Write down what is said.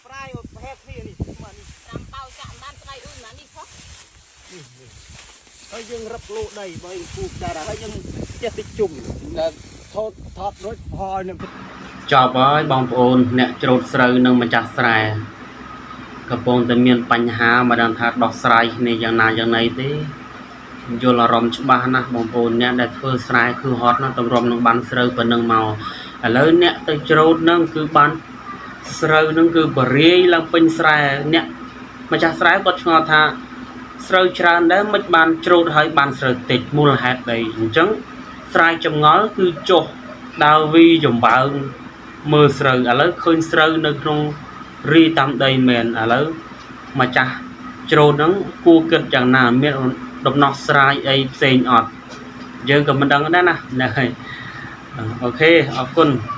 ប្រាយប្រហែលគ្នានេះមកនេះ 5ប៉ៅចាក់បានស្ដីអ៊ុយណានេះផោះ នេះនេះហើយយើងរឹបលូដីបើគូចារហើយយើងចេះតិចជុំ ដែលថតថតរួចហើយនឹង ចប់ហើយបងប្អូនអ្នកច្រូតស្រូវនិងម្ចាស់ស្រែកំពុងតែមានបញ្ហាមិនដឹងថាដោះស្រាយគ្នាយ៉ាងណាយ៉ាងណីទេយល់អារម្មណ៍ច្បាស់ណាស់បងប្អូនអ្នកដែលធ្វើស្រែគឺហត់ណាស់តម្រាំនឹងបានស្រូវប៉ុណ្ណឹងមកឥឡូវអ្នកទៅច្រូតនឹងគឺបានស្រូវនឹងគឺបរាយឡើងពេញស្រែអ្នកម្ចាស់ស្រែគាត់ឆ្ងល់ថាស្រូវច្រើនដែរមិនបានច្រូតហើយបានស្រូវតិចមូលហេតុអីអញ្ចឹងស្រែចម្ងល់គឺចុះដើរវីចំបើង មើលស្រូវឥឡូវឃើញស្រូវនៅក្នុងរីតាមដីមែនឥឡូវម្ចាស់ច្រូតហ្នឹងគួរគិតយ៉ាងណាមានដំណោះស្រាយអីផ្សេងអត់យើងក៏មិនដឹងដែរណាហ្នឹងហើយ OK អរគុណ។